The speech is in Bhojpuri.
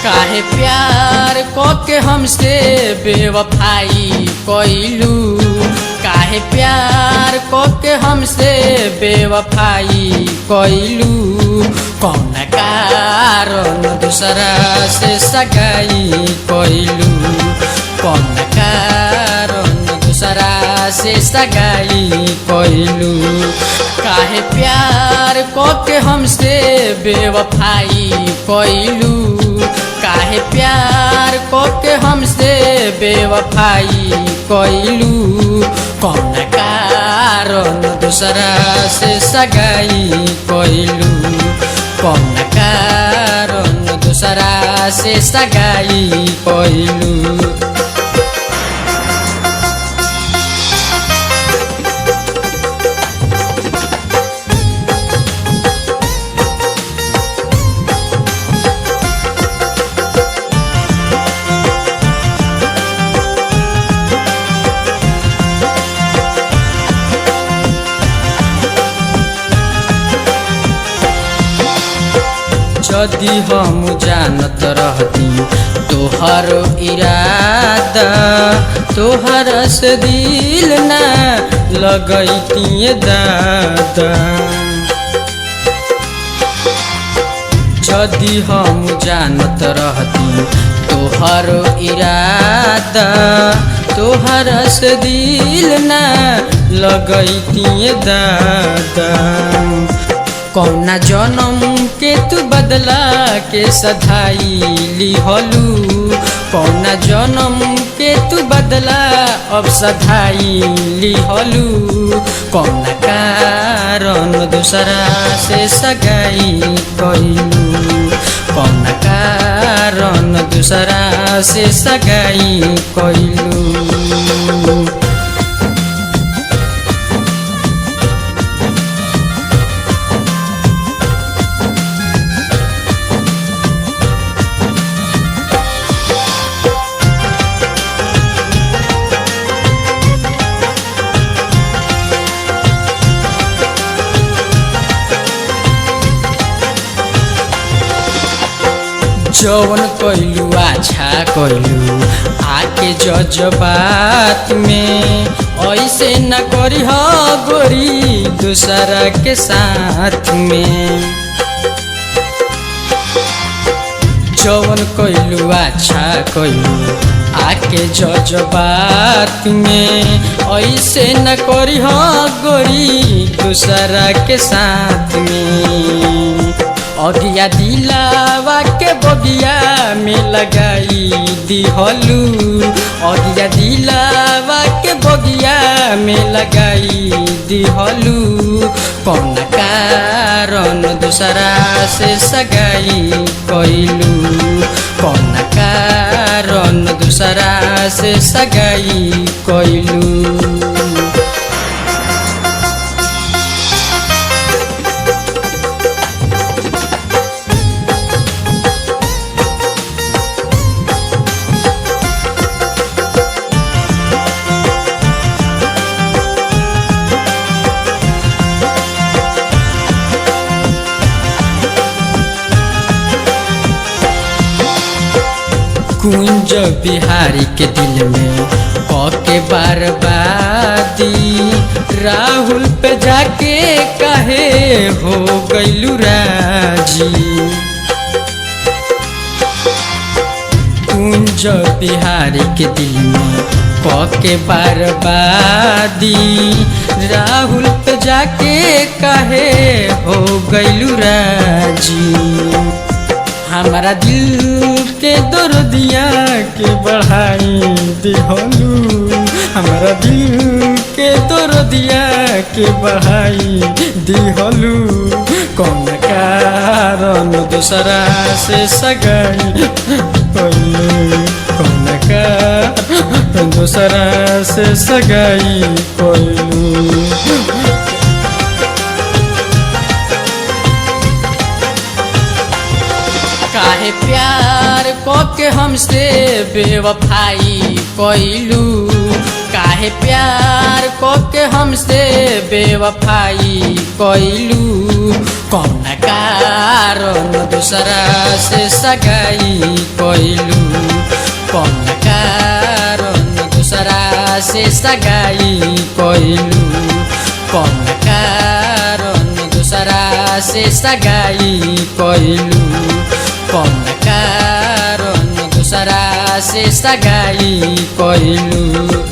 काहे प्यार के हमसे बेवफाई कइलू, काहे प्यार के हमसे बेवफाई कइलू। कौन कारण दूसरा से सगाई कइलू, कौन कारण दूसरा से सगाई कइलू। काहे प्यार के हमसे बेवफाई कइलू, काहे प्यार के हमसे बेवफाई कइलू। कौन कारण दूसरा से सगाई कइलू, कौन कारण दूसरा से सगाई कइलू। यदि हम जानत रहती तोहर इरादा, तोहर से दिल ना लगैती दादा। यदि हम जानत रहती तोहर इरादा, तोहर से दिल ना लगैती दादा। कौना जनम के तू बदला के सधाई लिहलू, कौना जनम के तू बदला अब सधाई लिहलू। कौना कारण दूसरा से सगाई कइलू, कौना कारण दूसरा से सगाई कइलू। जवन कइलू अच्छा कइलू आके जज्बात में, ऐसे न करी हो गोरी दूसरा के साथ में। जवन कइलू अच्छा कइलू आके जज्बात में, ऐसे न करी हो गोरी दूसरा के साथ में। अगिया दिलावा के बगिया में लगाई दिहलू, अगिया दिलावा के बगिया में लगाई दिहलू। कौन कारण दूसरा से सगाई कइलू, कौन कारण दूसरा से सगाई कइलू। कुंज बिहारी के दिल में के बर्बादी, राहुल पे जाके कहे हो गइलू राजी। कुंज बिहारी के दिल में के बर्बादी, राहुल पे जाके कहे हो गइलू राजी। हमारा दिल के दर्दिया के बढ़ाई दिहलू, हमारा दिल के दर्दिया के बढ़ाई दिहलू। कौन कारण दूसरा से सगाई कइलू, कौन कारण दूसरा से सगाई कइलू। काहे प्यार के हमसे बेवफाई कइलू, काहे काहे प्यार को के हमसे बेवफाई कइलू, कौन कारण दूसरा से सगाई कइलू, कौन कारण दूसरा से सगाई कइलू, कौन कारण दूसरा से सगाई कइलू, कौन कारण दूसरा से सगाई कइलू।